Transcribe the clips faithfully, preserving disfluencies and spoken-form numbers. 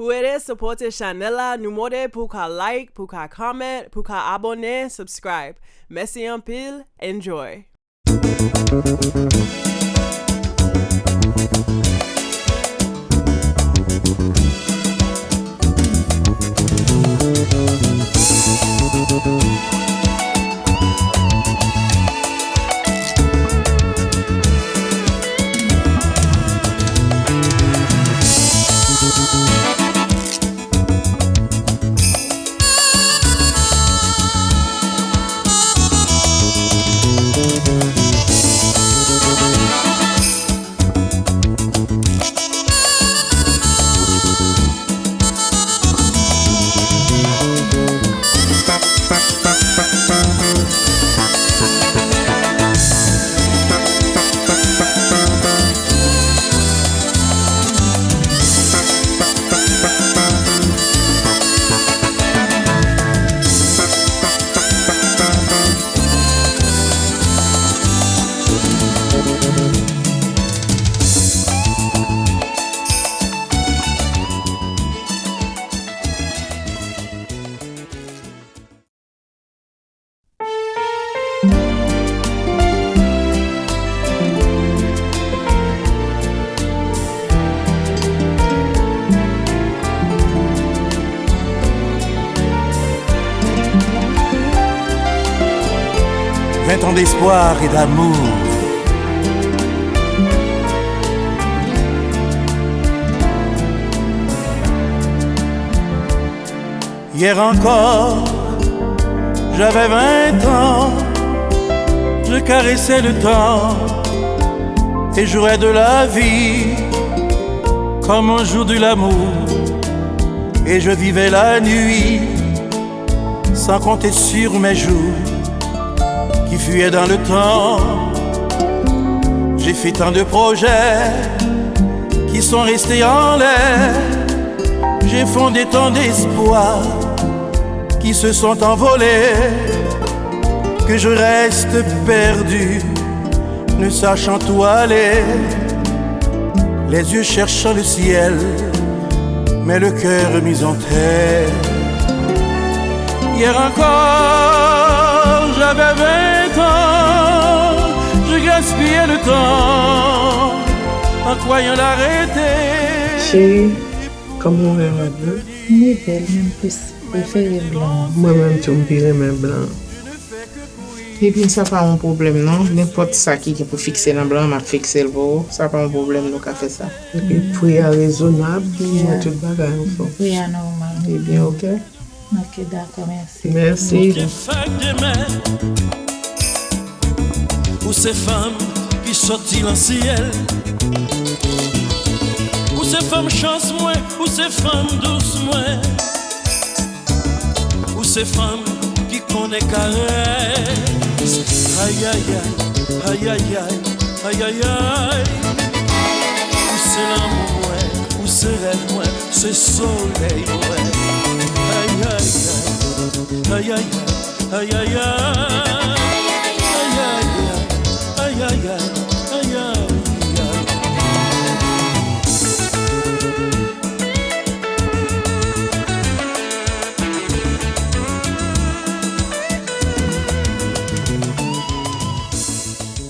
Pou ede sipòte chanèl la, nou mande pou w ka like, pou w ka comment, pou w ka abòne, subscribe. Mèsi anpil, enjoy! Vingt ans d'espoir et d'amour. Hier encore, j'avais vingt ans, je caressais le temps et jouais de la vie comme on joue de l'amour. Et je vivais la nuit sans compter sur mes jours qui fuyaient dans le temps. J'ai fait tant de projets qui sont restés en l'air. J'ai fondé tant d'espoirs qui se sont envolés, que je reste perdu, ne sachant où aller. Les yeux cherchant le ciel, mais le cœur mis en terre. Hier encore, j'avais vingt ans, je gaspillais le temps en croyant l'arrêter. Cheri, kòman w renmen blan? Li bèl, men m plis prefere blan an. Mwen menm tou, m pi renmen blan. Ebyen, sa pa yon pwoblèm, non. Nenpòt sa ki gen pou fikse nan blan an, m ap fikse l pou ou. Sa pa yon pwoblèm, nou ka fè sa. Epi, pri a rezonab, mwen tout bagay anfòm. Pri a nòmal. Ebyen, oke. Ok, dakò, mèsi. Mèsi. Ou se fanm ki soti nan syèl. Ou se fanm chans mwen, ou se fanm dous mwen. Ou se fanm ki konnen karès. Ayayay, ayayay, ayayay. Ou se lanmou mwen, ou se rèv mwen, se solèy mwen. Ayayay, ayayay, ayayay. Ayayay, ayayay, ayayay.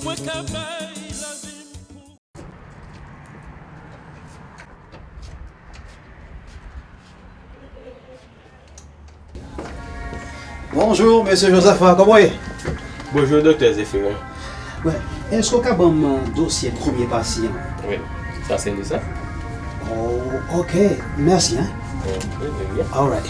Mwen ka bay lavi m pou Bonjou, mesye Josepha, kòman w ye? Bonjou, Doktè Zéphirin. Wi, èske w ka ban m dosye premye pasyan? Wi, sa se li sa. Oh, ok, mèsi, hein. Ok, de rien. All right.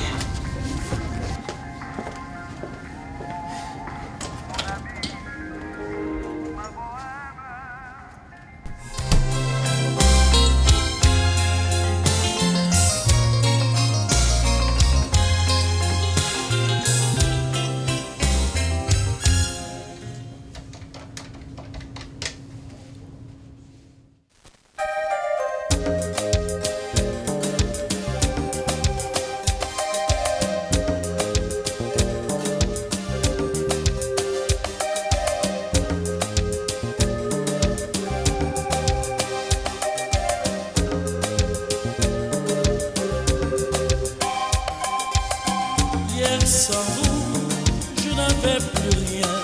Sans vous, je n'avais plus rien.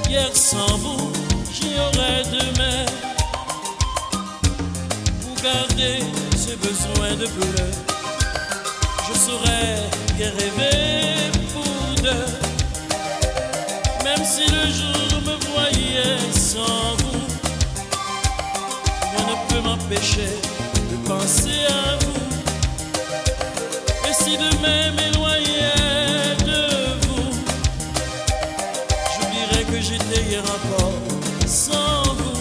Hier sans vous, j'ignorais demain. Pour garder ce besoin de bleu, je saurais bien rêver pour deux. Même si le jour me voyait sans vous, rien ne peut m'empêcher de penser à vous. Et si demain m'éloignait de vous, j'oublierais que j'étais hier encore sans vous.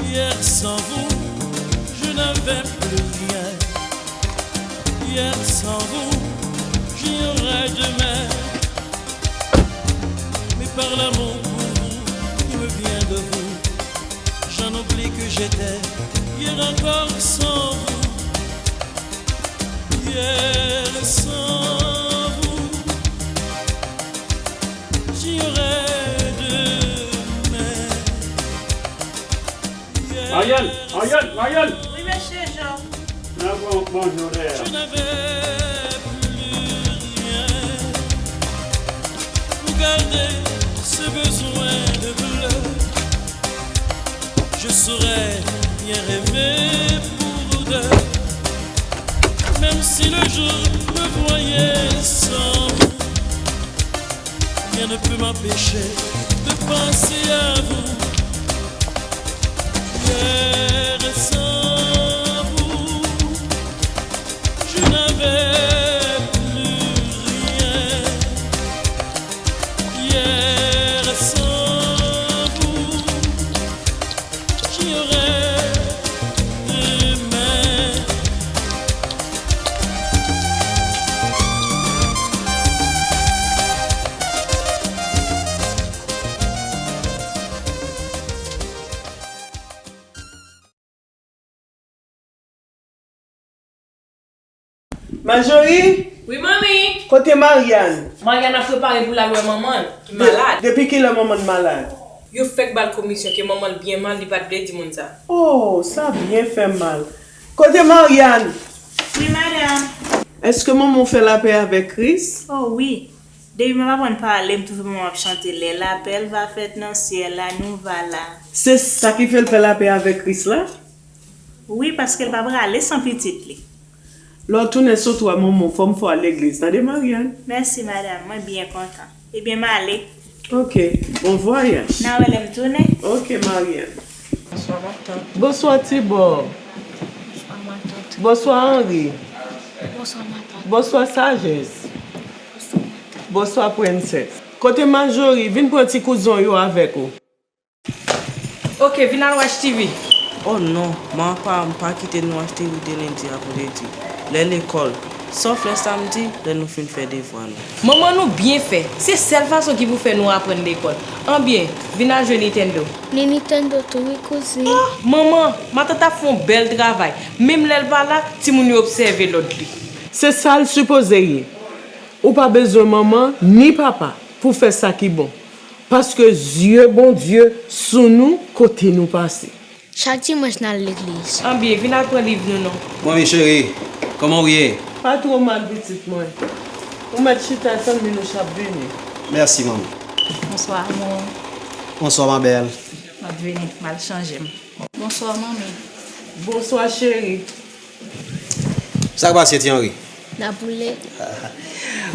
Hier sans vous, je n'avais plus rien. Hier sans vous, j'ignorais demain. Mais par l'amour pour vous qui me vient de vous, j'en oublie que j'étais hier encore sans vous. Hier sans vous, j'ignorais demain. Marianne, Marianne, Marianne! Wi, mesye Jean. Nan bon, bonjou, lè a. Je n'avais plus rien pour garder ce besoin de bleu. Je saurais bien rêver pour deux. Même si le jour me voyait sans vous, rien ne peut m'empêcher de penser à vous. Hier sans vous, je n'avais plus rien. Hier sans vous, j'ignorais demain. Majori? Wi, manmi. Kote Marianne? Marianne ap prepare pou l al wè manman l ki malad. Depi kilè manman l malad? Yo fèk ba l komisyon ke manman l byen mal, li pa t vle di moun sa. Oh, sa byen fè mal. Kote Marianne? Wi, madanm. Èske manman w fè lapè avèk Kris? Oh, wi. Depi m ap aprann pale, m twouve manman ap chante, Les lapels va fèt nan syèl la, nou va la. Se sa ki fè l fè lapè avèk Kris la? Wi, paske l pa prale san pitit li. Lè w tounen sot ou a manman w, fò m fè w al legliz, tande, Marianne? Mèsi, madanm, mwen byen kontan. Ebyen, m ale. Ok, bon vwayaj. N a wè lè m tounen. Ok, Marianne. Bonswa, matant. Bonswa, Tibò. Bonswa, matant. Bonswa, Henri. Bonswa, matant. Bonswa, Sajès. Bonswa, matant. Bonswa, Prensès. Kote Majori? Vin pran ti kouzon yo avèk ou. Ok, vin al watch T V. Oh non, manman pa m pa kite nou watch T V de lendi a vandredi. Lè lekòl, sòf lè samdi, lè nou fin fè devwa nou. Manman nou byen fè. Se sèl fason ki pou fè nou aprann lekòl. Anbyen, vin al jwe Nintendo. Ni Nintendo tou wi, kouzin. Oh, manman, matant ap fè yon bèl travay. Menm lè l pa la, timoun yo obsève lòd li. Se sa l sipoze ye. Ou pa bezwen manman ni papa pou fè sa ki bon. Paske zye Bondye sou nou kote nou pase. Chak dimanch n al legliz. Anbyen, vin al pran liv nou non. Manmi cheri, kòman w ye? Pa twò mal pitit mwen. Ou mèt chita tann Minouch ap vini. Mèsi manmi. Bonswa amour. Bonswa ma belle. M ap vini, m al chanje m. Bonswa manmi. Bonswa cheri. Sa k pase ti Henri? N ap boule.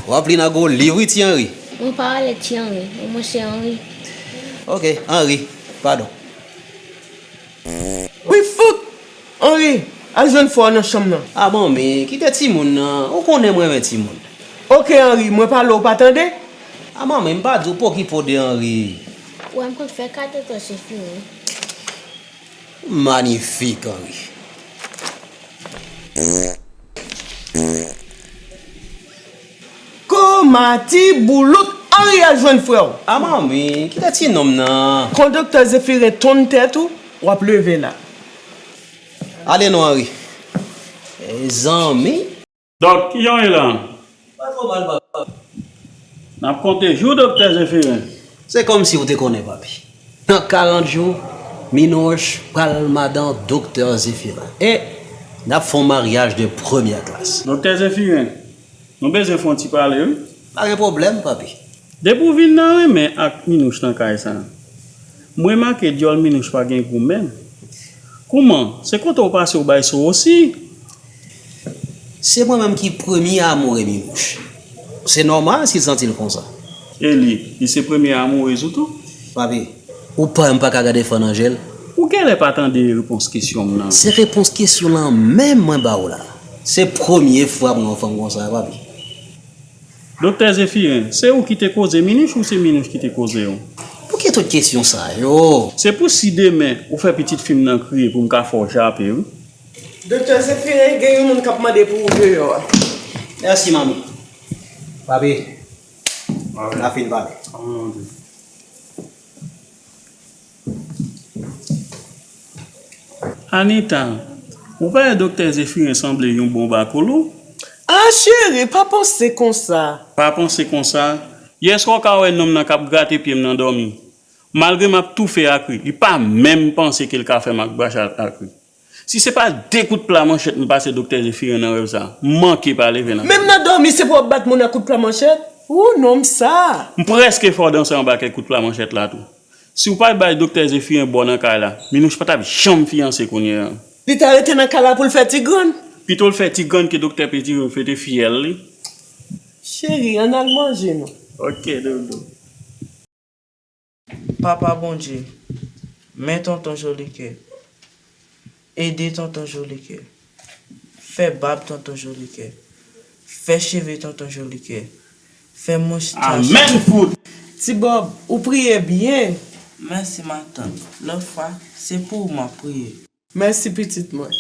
W ap li nan gwo liv wi ti Henri. Mwen pa rele ti Henri, mwen se Henri. Ok, Henri, padon. Wi fout! Henri, al jwenn frè w nan chanm nan. A manmi, kite timoun nan, ou konnen mwen renmen timoun. Ok Henri, mwen pale w pa tande? A manmi, m pa di w pokipo de Henri. Wè m konn fè kado tonton Zefirin. Manifik Henri. Kòman ti boulout Henri al jwenn frè w? A manmi, kite ti nonm nan. Kon doktè Zefirin tonn tèt ou, W ap leve la. Ale non, Henri. Mezanmi. Dòk, kijan w ye la? Pa twò mal, papa. N ap konte jou, Doktè Zefiren. Se kòmsi w te konnen, papi. Nan karant jou, Minouch pral madan Doktè Zefiren. E n ap fè yon maryaj de premyè klas. Doktè Zefiren, nou bezwen fè yon ti pale, wi. Pa gen pwoblèm, papi. Depi w vin nan renmen ak Minouch nan kay sa, m remake dyòl Minouch pa gen gou menm. Kouman? Se kote w pase w bay so osi? Se mwen menm ki premye amoure Minouch. Se nòmal si l santi l konsa. E li, li se premye amourez ou tou? Papi, ou pa wè m pa ka gade fann nan je l? Ou genlè pa tande repons kesyon m nan. Se repons kesyon lan menm mwen ba w la. Se premye fwa m wè yon fanm konsa, papi. Doktè Zefiren, se ou ki te koze Minouch ou se Minouch ki te koze w? Poukisa tout kesyon sa yo? Se pou si demen ou fè pitit fi m nan kriye pou m ka fè w chape, wi. Doktè Zefiren, gen yon moun k ap mande pou ou deyò a. Mèsi, manmi. Papi, n a fin pale. Anita, ou pa wè Doktè Zefiren sanble yon bon bakolo? Ah, cheri, pa panse konsa. Pa panse konsa. Yèswa w ka wè nonm nan k ap grate pye m nan dòmi. Malgre m ap toufe ak ri, li pa menm panse ke l ka fè m ak brach ak ri. Si se pa de kout pla manchèt m pase Doktè Zefiren nan rèv sa, m manke pa leve nan. Menm nan dòmi, se pou w ap bat moun ak kout pla manchèt? Ou, nonm sa. M prèske fè w danse anba kèk kout pla manchèt la tou. Si w pa t bay Doktè Zefiren bò nan kay la, Minouch pa t ap janm fiyanse kounye a. Li ta rete nan kay la pou l fè ti grann. Pito l fè ti grann ke Doktè Petiro fete fiyèl li. Cheri, ann al manje non. Ok, doudou. Papa Bondye, men tonton Jolikè. Ede tonton Jolikè. Fè bab tonton Jolikè. Fè cheve tonton Jolikè. Fè mouch tach. Amèn fout! Ti Bòb, ou priye byen. Mèsi matant. Lòt fwa, se pou ou m ap priye. Mèsi pitit mwen.